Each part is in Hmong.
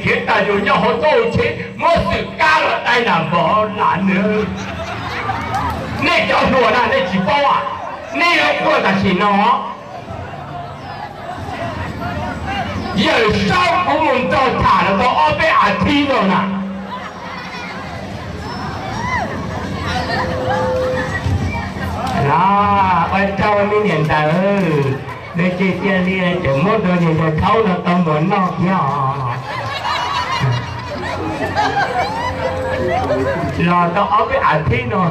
Tsev tas yus nyob hauv txoj hauv tsev muab xwm kab los dai nram npom lam nws. Nej cov hluas na nej tsis paub, nej yuav quaj tam sim no. Yawm Saub kuv mus nrog tham los tau ob peb as thiv no na. Ua tsaug me niam ntawd, nws tsis cia li tseem muab rau niag ntawd thaub no tau mus noj thiab os. Los tau ob peb as thiv no.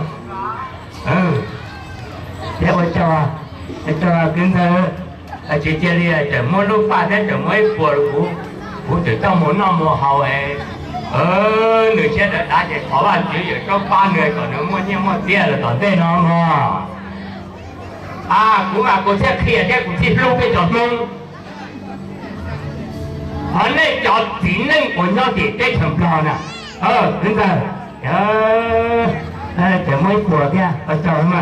Thiab ua tsaug, ua tsaug kwv ntxawg, tsis cia li tseem muab lub paj thiab tseem muab ib puas rau kuv, kuv tseem coj mus noj mus haus es nws siab dav dav ces thov Vajtswv Yawm Saub pab nws kom nws muaj nyiaj muaj txiaj los tom ntej no mog. Kuv mas kuv thiaj qhia thiab kuv thiaj hlub peb cov Hmoob. Ho nej cov txiv neej uas nyob tim teb chaws Nplog na, kwv ntxawg, tseem muaj ib puas thiab, ua tsaug na.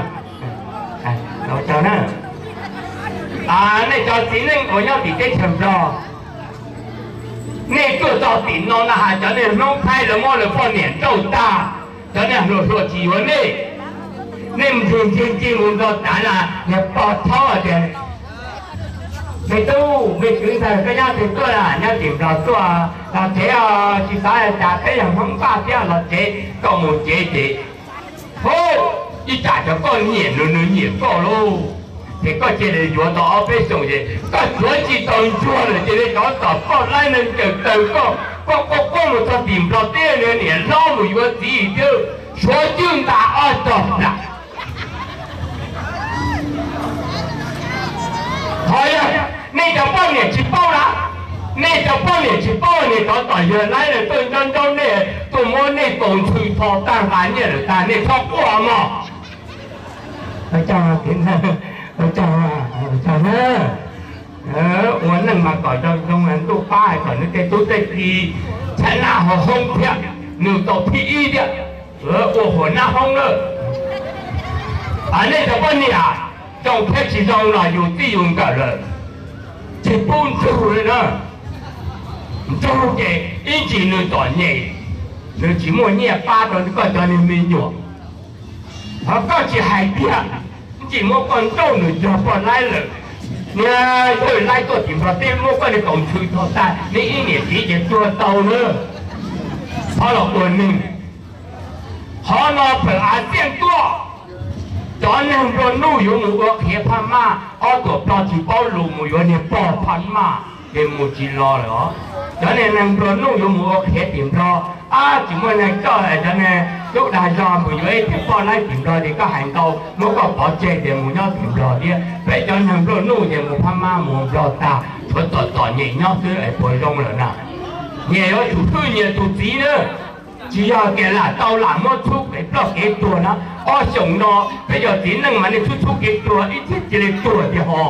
Nej cov txiv neej uas nyob tim teb chaws Nplog, nej tuaj txog tim no na has cov neeg Hmoob Thaib lawv muab lawv poj niam nrauj tag, cov neeg hluas hluas tsis yuav nej. Nej mus ncig ncig mus nto tav na, niag pog thaub tias, me tub me kwv ntxawg koj nyob twg tuaj na, nyob tim Nplog tuaj, los tsev os, tsis xav cas peb yog Hmoob Vaj thiab, los tsev. Koj mus tsev ces, hu, ib tsam cov koj nyiam nws nws nyiam koj lauj, ces koj cia li yuav tau ob peb xyoos ces koj tsuav tsis tau ntsuag lawm ces li cov tom poj laib neeg ncaws taw koj, koj quaj quaj mus txog tim Nplog teb nws niam hlob mus yuav txiv thiab, suav cwj ntas ob tog plam. Ho yog nej cov poj niam tsis paub na, nej cov poj niam tsis paub, nej cov tom yawg laib lawm tuaj nco nco nej, tuaj muab nej kaus ntxhw tho tag nqa nyiaj lawm tag, nej txhob quaj mog. Ua neej mas kom zoo zoo, ntuj pab hais kom nws tej tub tej ki txhab naj ho hoob thiab, nws tau thib ib thiab, ua huam nab hoob na. Nej cov poj niam, zoo thiab tsis zoo los yus txij yus nkawm lawm, tsis pub ntsug li na. Ntsug ces ib ntsis nws txom nyem, nws tsis muaj nyiaj pab rau koj cov niag me nyuam. Ho koj tsis hais tiag, ib ntsis muab koj nrauj nws cog poj laib lawm, niag yawg laib tuaj tim Nplog teb muab koj niag kaus ntxhw tho tag, nej ib niam txiv ces tuag tau na. Txhob los ua neeg. Qhov no pawg av xiaj tuaj, cov neeg nplua nuj yuav mus ua qhiav phaj maj, ob tuam plho tsis paub lus mus yuav niag pog phaj maj, ces mus tsis los lawm os. Cov niag neeg nplua nuj yuav mus ua qhiav tim Nplog, tsis muaj neeg coj, cov niag tub dag zog mus yuav ib tug poj laib tim Nplog ces koj hais ntau, muab koj pov tseg ces mus nyob tim Nplog thiab. Peb cov neeg nplua nuj ces mus phaj maj mus Nplog tag, tshuav txom txom nyem nyob xwb es puas zoo lawm na. Nyias yuav tsum hwj nyias tus txiv na. Tsis yog tias lam tau lam muab txhub kev ploj kev tuag na. Ob xyoos no peb yog txiv neej mas nej txhub txhub kev tuag ib txhis cia li tuag tiag ho.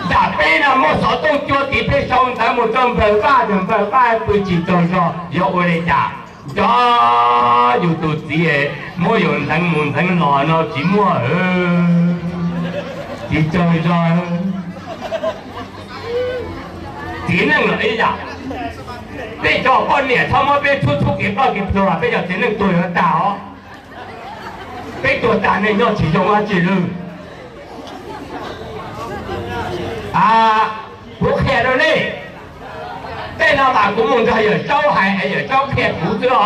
Nram peb no muaj xov tooj cua tid peb sau ntawv mus rau npawg Vaj, npawg Vaj pw tsis tsaug zog yog ua li cas? Nco yus tus txiv muab yus ntxeev mus ntxeev los no tsis muaj, tsis tsaug zog. Txiv neej los ib yam, peb cov poj niam txhob muab peb txhub txhub kev ploj kev tuag, peb cov txiv neej tuag yuav tag os. Peb tuag tag nej nyob tsis zoo dab tsi lawm. Kuv qhia rau nej, tej no mas kuv mus nrog Yawm Saub hais es Yawm Saub qhia kuv xwb os.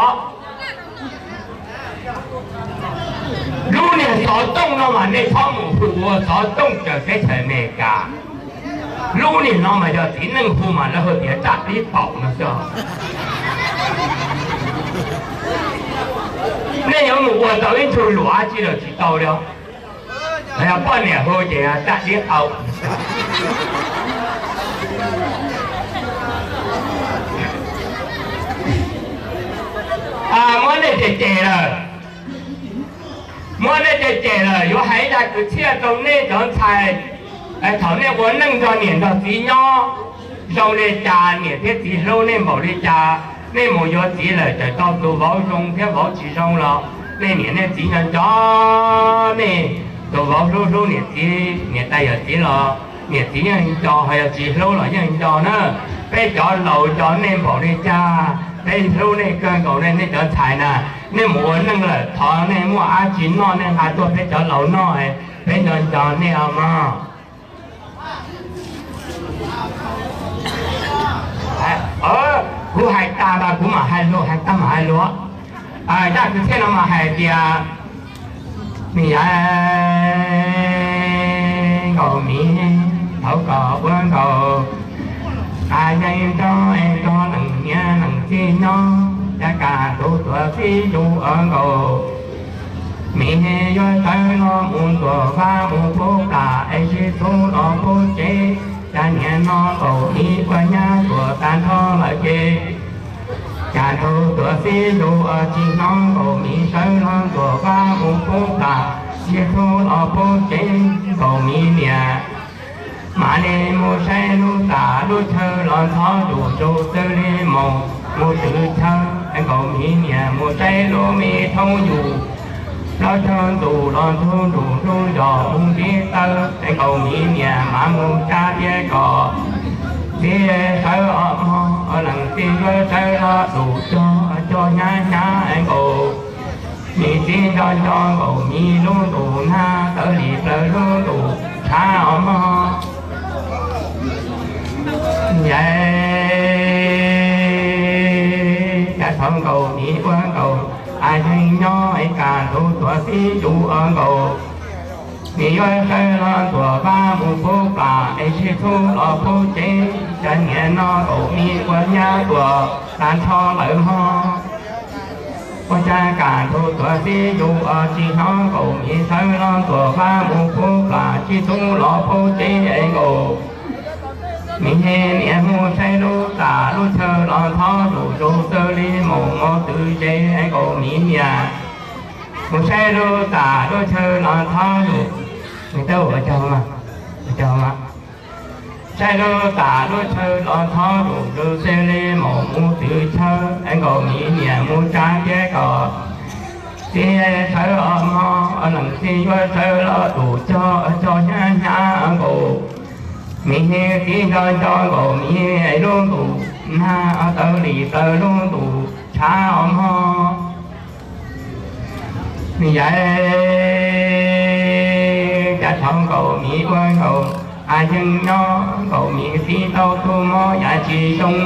Lub niag xov tooj no mas nej txhob mus hu ua xov tooj raws teb chaws Amelikas. Lub niag no mas yog txiv neej hu mas lawv hu tias tsaj dib paum no xwb. Nej yuav mus ua tau ib ntsug luam dab tsi los tsis tau li. Yog poj niam hu ces tsaj dib qau. Muab nej cem cem lawm, muab nej cem cem lawm yuav hais ib zaj kwv txhiaj rau nej cov ntxhais. Thaum nej ua neej nrog niam nrog txiv nyob zoo li cas, niam thiab txiv hlub nej npaum li cas, nej mus yuav txiv lawm txawm tau tus vauv zoo thiab vauv tsis zoo los nej niam nej txiv nco nco nej, tus vauv hlub hlub niam txiv, niam tais yawm txiv los Niam txiv yeej nco, ho yog tsis hlub los yeej nco na. Peb cov laus nco nej npaum li cas, peb hlub nej kawg nkaus li nej cov ntxhais na. Nej mus ua neej lawm thov nej muaj dab tsi noj nej hais tuaj peb cov laus noj, peb nco nco nej os mog. Kuv hais tag mas kuv mam hais lus, hais tag mam hais lus. Zaj kwv txhiaj no mas hais tias, me yav nkaus miv thaum koj ua nkaus, qas yeej nrog es nrog leej niam leej txiv nyob, cas kaj tus tuam txib yus ua nkaus. Miv yuav sawv los mus ntuas vaj mus pub plam es sib txhub los pub tsev, cas niaj no nkaus miv ua nyab tuam tag nrho lawm ces, cas tus tuam txib yus tsis hnov nkaus miv sawv los ntuas vaj mus pub plam, sib txhub los pub tsev nkaus miv niam. Mam li mus saib lub txaj lub chaw los ntxhov yus zus xws li maum mus twv chaw, nkaus miv niam mus saib lub me thoob yus, plaub caug ntus los ntug nruj nruj yos mus ntiv taw, nkaus miv niam mam mus tsa tiab kom txiv sawv os mog, leej txiv yuav sawv los dum cog cog hnyav hnyav nkaus. Miv txiv nco nco nkaus miv lub ntus nag, tawv li plaws lub ntus tshav os mog. Yam, cas thaum nkaus miv ua nkaus, qas yeej nyob es kaj tus tuam txib yus ua nkaus. Miv yuav sawv los ntuas vaj mus pub plam es sib txhub los pub tsev, cas niaj no nkaus miv ua nyab tuam tag nrho lawm mog. Ua cas kaj tus tuam txib yus tsis hnov nkaus miv sawv los ntuas vaj mus pub plam sib txhub los pub tsev es nkaus. Miv niam mus saib lub txaj lub chaw los ntxhov yus zus xws li maum mus twv tsev es nkaus miv niam mus saib lub txaj lub chaw los ntxhov yus, nws tau ua caug, ua caug, saib lub txaj lub chaw los ntxhov yus zus xws li maum mus twv chaw, es nkaus miv niam mus tsa tiab kom txiv sawv os mog, leej txiv yuav sawv los dum cog cog hnyav hnyav nkaus. Miv txiv nco nco nkaus miv lub ntus nag, tawv li plaws lub ntus tshav os mog. Yam, cas thaum nkaus miv ua nkaus, qas yeej nyob nkaus miv txiv tau tus mob yam tsis zoo.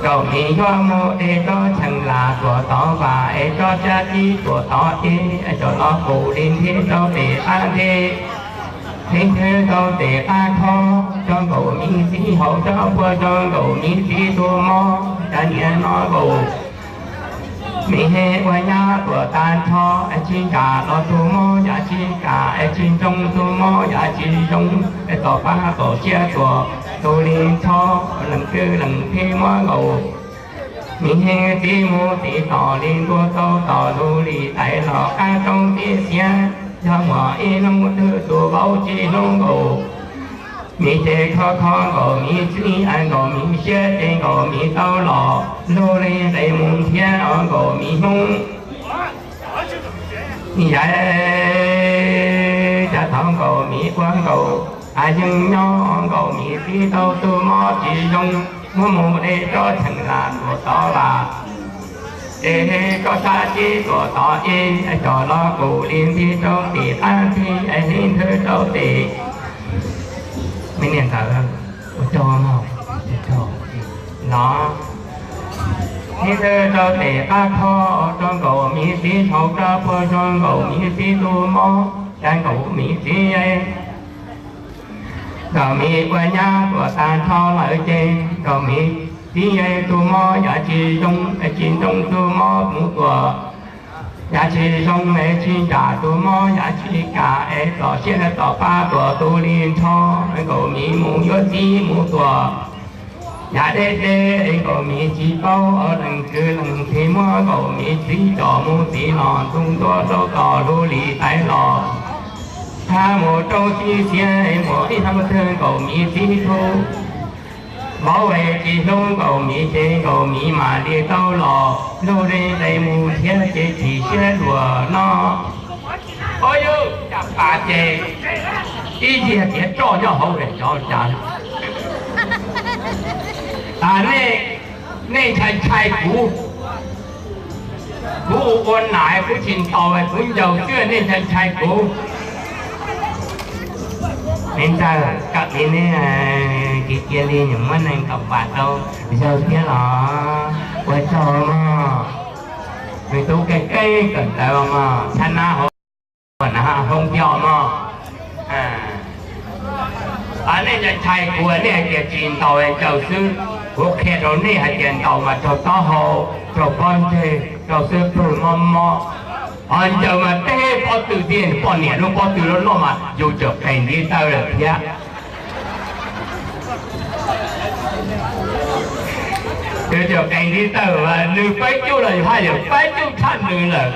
Nkaus miv yuav mus de tsob cheem lam tuam tod vam es tsob tsab kib tuam tod ev, cov los qus li nthe rau pem qab nthe, nthe rau pem qab khob, rau nkaus miv txiv hauv tsob puag rau nkaus miv txiv tus mob, cas niaj no nkaus miv ua nyab tuam tag nrho, es tsis nkag los tus mob yam tsis kam, es tsis ntsoov tus mob yam tsis zoo, es tom pab tom siab tuam tus li nrho, leej twg leej pheej muab nkaus. Miv txiv mus txiv tom li ntuag tau tom lug li tais los qab roob tib xiav, yog muaj ib hnub twg tus vauv tsis hlub nkaus, miv ces kho kho nkaus miv txiv, nkaus miv siab ces nkaus miv tau los lug li nqes mus thiab os nkaus miv Hmoob. Yam, cas thaum nkaus miv ua nkaus, qas yeej nyob nkaus miv txiv tau tus mob tsis zoo, muab mus de tsob cheem lam tuam tod vam, de tsob tsab kib tuam tod ev, cov los qus li nthe rau pem qab nthe, es nthe rau pem. Me niam ntawd, ua tsaug mog, ua tsaug. Los, nthe rau pem qab khob, rau nkaus miv txiv saum rab puag, rau nkaus miv txiv tus mob, cas nkaus miv txiv, nkaus miv ua nyab tuam tag nrho lawm ces nkaus miv txiv tus mob yam tsis zoo, es tsis ntsoov tus mob mus tuam, yam tsis zoo es tsis nram tus mob yam tsis kam, es tom siab tom pab tuam tus li nrho, nkaus miv mus yuav txiv mus tuam. Yam deb deb es nkaus miv tsis paub, leej twg leej pheej muab nkaus miv txiv coj mus txiv los ntuag ntuag rau tom lug li tais los, thab mus rau tib xiav, muaj ib hnub twg nkaus miv txiv tus vauv es tsis hlub nkaus miv ces nkaus miv mam li tau los lug li nqes mus thiab ces chim siab luag no. Ua yus cas pas ces ib yig tiav roj nyob hauv es cov cas. Nej, nej ntshai ntshai kuv, kuv ua ua nam kuv tsis ntaus kuv ncaws xwb nej ntshai ntshai kuv. Me ntxawg, koj cia li, cia li nws muab neeg nkaum pas rau yawg thiab los ua tsaug mog. Nws tub keej keej kawm ntawv mog, txhab nab hauv na hoob thiab mog. Nej ntshai ntshai kuv, nej hais tias tsis ntaus ncaws xwb, kuv qhia rau nej hais tias ntaus mas raug taub hau, raug pob ntseg, raug xub pwg mob mob. Ho ncaws mas teb pob tw tiag, poj niam lub pob tw loj loj mas yus txawm qees ntiv taw lawm thiab. Yus txawm qees ntiv taw, nws pab cuj los yus haj yam pab cuj tshaj nws lawm.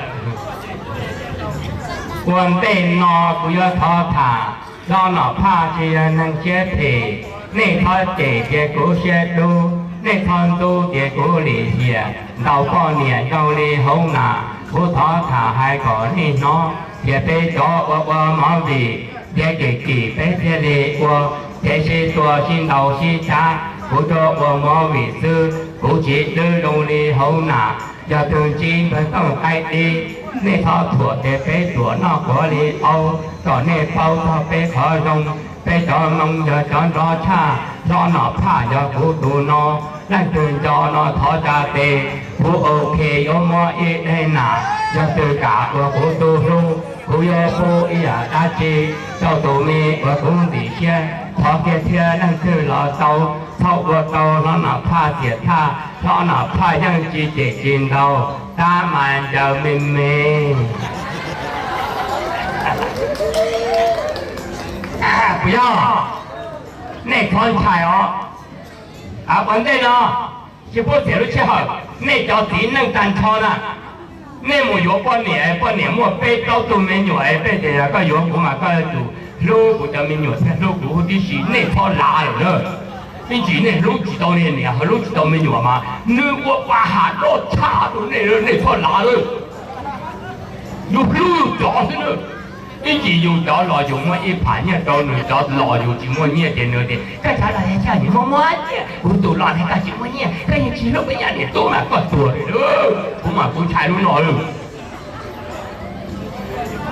Ua ntej no kuv yuav thov tham hlob Nom Phaj tsis yog neeg siab phem, nej txhob cem tias kuv siab dub, nej txhob ntxub tias kuv lim hiam, ntaus poj niam zoo li hauv nas. Kuv thov tham hais kom nej hnov, thiab peb cov ua ua movie, thiab kim kim peb thiaj li ua, thiab sib tua sib ntaus sib cab, kuv rov ua movie xwb, kuv tsis dub zoo li hauv nas. Yog tus ntsib npawg Tooj qaib dib, nej txhob thuam tias peb ruam noj quav li aub, kom nej paub txog peb qhov zoo. Peb cov Hmoob yog cov nrov tshaj, hlob Nom Phaj yog kuv tus no, leej twg nco no thov tsa tes, kuv ok yuav muab ib daim nas, yog twg kam ua kuv tus hlub, kuv yuav pub ib yam dab tsi rau tus me uas kuv ntxim siab, thov kiag thiab leej twg los tau, txhob ua rau hlob Nom Phaj xiam thaj, hlob Nom Phaj yeej tsis cem tsis ntaus, tab mas ncaws me me. Puas yog? Nej txhob ntshai os. Ua ntej no, tsis pub txiav lub sij hawm, nej cov txiv neej tag nrho na, nej mus yuav poj niam, poj niam muaj peb plaub tug me nyuam es peb tias yog koj yuav kuv mas koj yuav tsum hlub kuv cov me nyuam thiab hlub kuv huv tib si, nej txhob lav lawm na. Ib ntsis nej hlub tsis tau nej niam, hlub tsis tau me nyuam mas nws ua pa ham loj tshaj rau nej, nej txhob lav lawm. Yus hlub yus cov xwb na. Ib ntsis yus cov los yus muab ib phav nyiaj rau nws, cov los yus tsis muaj nyiaj ces nws tias koj cov los yog coj yus muab muab nyiaj, kuv tus los ne koj tsis muaj nyiaj, koj yeej tsis hlub peb cov niam tub mas koj tuag li. Kuv mas kuv ntshai lub no lawm.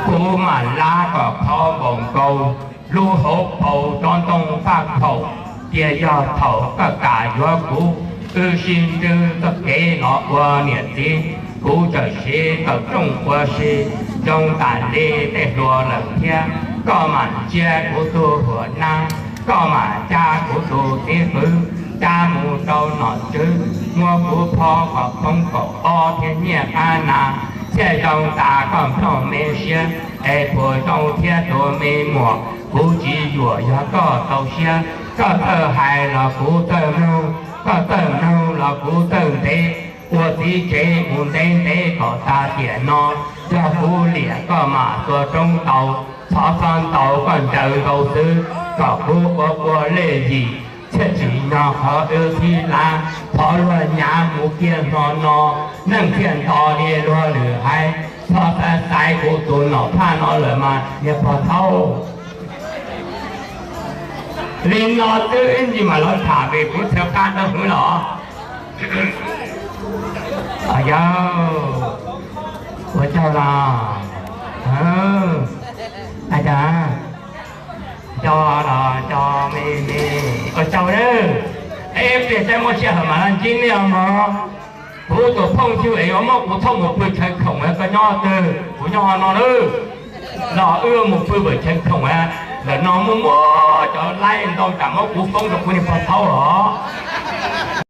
Kuv mam lab kom qhov npaum nkaus, lub hauv paus rov ntoo faj khaum, tias yog thaum koj kam yuav kuv, wb sib ntsib txoj kev los ua niam txiv, kuv txawm siv tawm rooj ua si, zoo tam li tej hluas lawm thiab. Koj mam ntsia kuv tus huam nab, koj mam cab kuv tus txiv qwv, cab mus rau nom tswv, muab kuv phob kom poob kaum ob thiab nyiaj qab nas, thiaj zoo tas koj nplooj me siab, es puas zoo thiab tus me muam, kuv tsis yuam yog koj txaus siab, koj txawj hais los kuv txawj mloog, koj txawj mloog los kuv txawj ntev, ua txiv tsev mus ntev ntev kom tas tiam no, yog kuv liam koj mam tua roob tau, txhob txhob ntaus koj ncaws nkaus xwb, kom kuv ua ua lej yim, thiaj tsim nyog qhov wb sib lab, thov luag nyav mus kiag hmo no, neej thiaj nto li luag lwm haiv, txhob xav xaiv kuv tus Nom Phaj no lawm mas niag pog thaub. Li no twb ib ntsis mam los tham vim kuv txhawv qab dawb hwv los. Yawg, ua tsaug los. Aj, nco los nco me me, ua tsaug nawb. Ib pliag saib muaj sij hawm mam los ntsib nej os mog. Kuv tus phooj ywg es yuav muab kuv thauj mus pw tshee khoom, koj nyob twg? Kuv nyob no lawm. Los wb mus pw vwm tshee khoom, ntawm no muaj muaj cov laib ntau tsam muab kuv foob rau kuv niag pog thaub os.